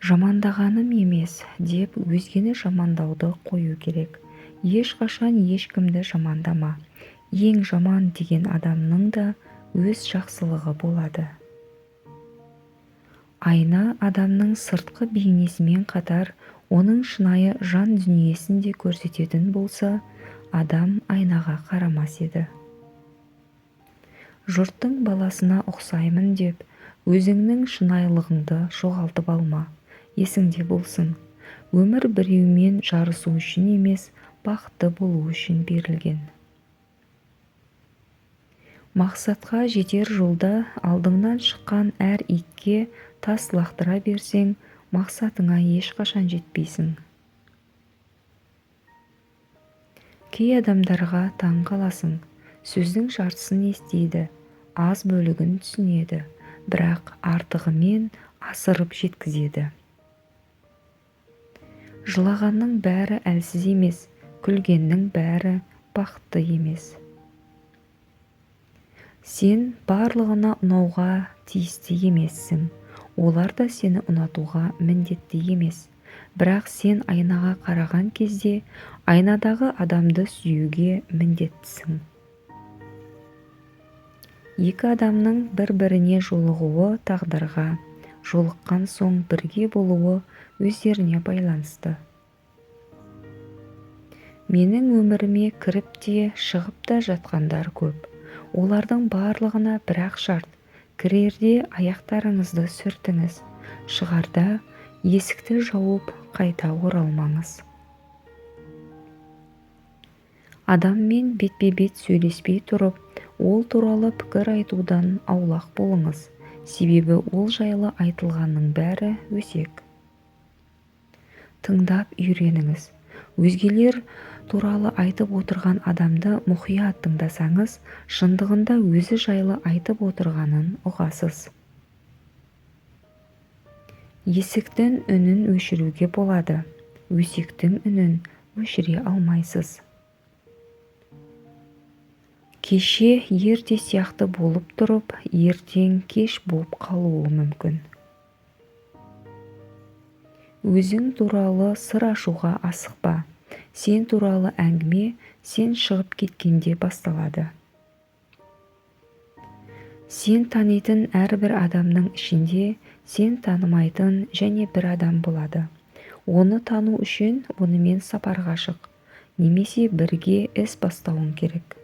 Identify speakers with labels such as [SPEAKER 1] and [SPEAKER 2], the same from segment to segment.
[SPEAKER 1] Жамандағаным емес деп өзгені жамандауды қою керек. Ешқашан ешкімді жамандама. Ең жаман деген адамның да өз жақсылығы болады. Айна адамның сыртқы бейнесімен қатар оның шынайы жан дүниесін де көрсететін болса, адам айнаға қарамас еді. Жұрттың баласына ұқсаймын деп, өзіңнің шынайылығыңды жоғалтып алма. Есіңде болсын, өмір біреумен жарысу үшін емес, бақытты болу үшін берілген. Мақсатқа жетер жолда алдыңнан шыққан әр итке тас лақтыра берсең, мақсатыңа ешқашан жетпейсің. Кей адамдарға таң қаласың, сөздің жартысын естиді, аз бөлігін түсінеді, бірақ артығымен асырып жеткізеді. Жылағанның бәрі әлсіз емес, күлгеннің бәрі бақытты емес. Сен барлығына ұнауға тиісті емессің, олар да сені ұнатуға міндетті емес. Бірақ сен айнаға қараған кезде айнадағы адамды сүюге міндеттісің. Екі адамның бір-біріне жолығуы тағдырға, жолыққан соң бірге болуы өздеріне байланысты. Менің өміріме кіріп те, шығып та жатқандар көп. Олардың барлығына бір-ақ шарт: кірерде аяқтарыңызды сүртіңіз, шығарда есікті жауып қайта оралмаңыз. Адаммен бетпе-бет сөйлеспей тұрып, ол туралы пікір айтудан аулақ болыңыз, себебі ол жайлы айтылғанның бәрі өсек. Тыңдап үйреніңіз. Өзгелер туралы айтып отырған адамды мұқият тыңдасаңыз, шындығында өзі жайлы айтып отырғанын ұғасыз. Есіктің үнін өшіруге болады, өсектің үнін өшіре алмайсыз. Кеше ерте сияқты болып тұрып, ертең кеш болып қалуы мүмкін. Өзің туралы сыр ашуға асықпа. Сен туралы әңгіме сен шығып кеткенде басталады. Сен танитын әрбір адамның ішінде сен танымайтын және бір адам болады. Оны тану үшін онымен сапарға шық, немесе бірге іс бастауың керек.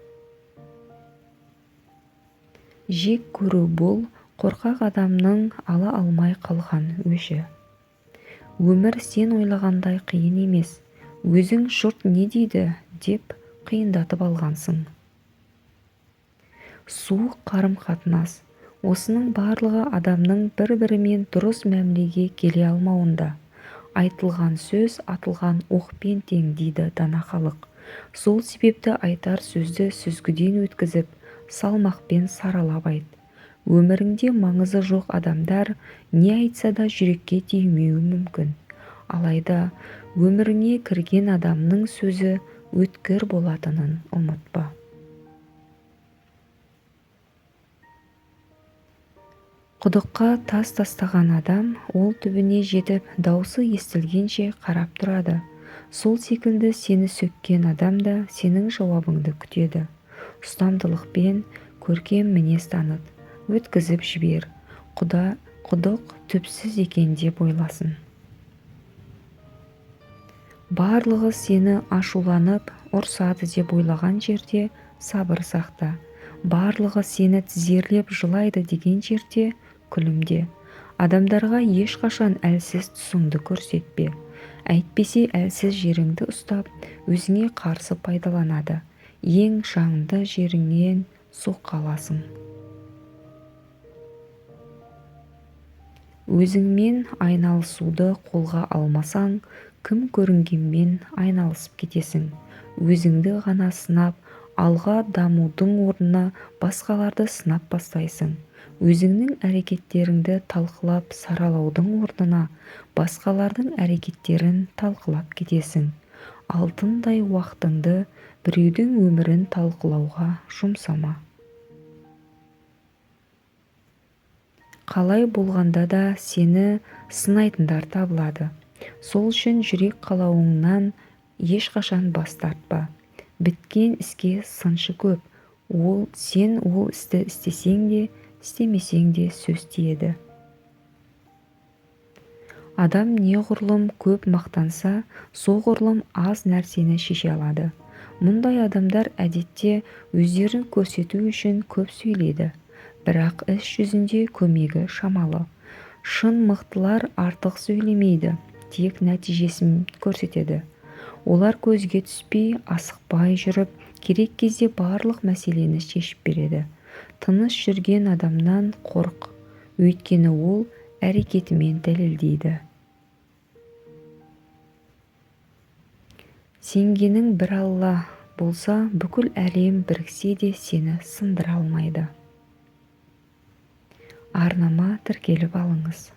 [SPEAKER 1] Жек көру бұл қорқақ адамның ала алмай қалған өші. Өмір сен ойлағандай қиын емес, өзің жұрт не дейді деп қиындатып алғансың. Суық қарым-қатынас, осының барлығы адамның бір-бірімен дұрыс мәмілеге келе алмауында. Айтылған сөз атылған оқпен тең дейді дана халық. Сол себепті айтар сөзді сүзгіден өткізіп, салмақпен саралап айт. Өміріңде маңызы жоқ адамдар не айтса да жүрекке тимеуі мүмкін. Алайда өміріңе кірген адамның сөзі өткір болатынын ұмытпа. Құдыққа тас тастаған адам ол түбіне жетіп, даусы естілгенше қарап тұрады. Сол секілді сені сөккен адам да сенің жауабыңды күтеді. Ұстамдылықпен көркем мінез таныт, өткізіп жібер, құдық түпсіз екен деп ойласын. Барлығы сені ашуланып, ұрсады деп ойлаған жерде сабыр сақта. Барлығы сені тізерлеп жылайды деген жерде күлімде. Адамдарға ешқашан әлсіз тұсыңды көрсетпе. Әйтпесе әлсіз жеріңді ұстап, өзіңе қарсы пайдаланады. Ең жанды жеріңнен соққы аласың. Өзіңмен айналысуды қолға алмасаң, кім көрінгенмен айналысып кетесің. Өзіңді ғана сынап, алға дамудың орнына басқаларды сынап бастайсың. Өзіңнің әрекеттеріңді талқылап саралаудың орнына басқалардың әрекеттерін талқылап кетесің. Алтындай уақытыңды біреудің өмірін талқылауға жұмсама. Қалай болғанда да сені сынайтындар табылады. Сол үшін жүрек қалауыңнан ешқашан бас тартпа. Біткен іске сыншы көп. Ол сен ол істі істесең де, істемесең де сөз тиеді. Адам неғұрлым көп мақтанса, соғұрлым аз нәрсені шеше алады. Мұндай адамдар әдетте өздерін көрсету үшін көп сөйлейді, бірақ іс жүзінде көмегі шамалы. Шын мықтылар артық сөйлемейді, тек нәтижесін көрсетеді. Олар көзге түспей, асықпай жүріп, керек кезде барлық мәселені шешіп береді. Тыныш жүрген адамнан қорқ, өйткені ол әрекетімен дәлелдейді. Сенгенің бір Алла болса, бүкіл әлем біріксе де сені сындыра алмайды. Арнама тіркеліп алыңыз.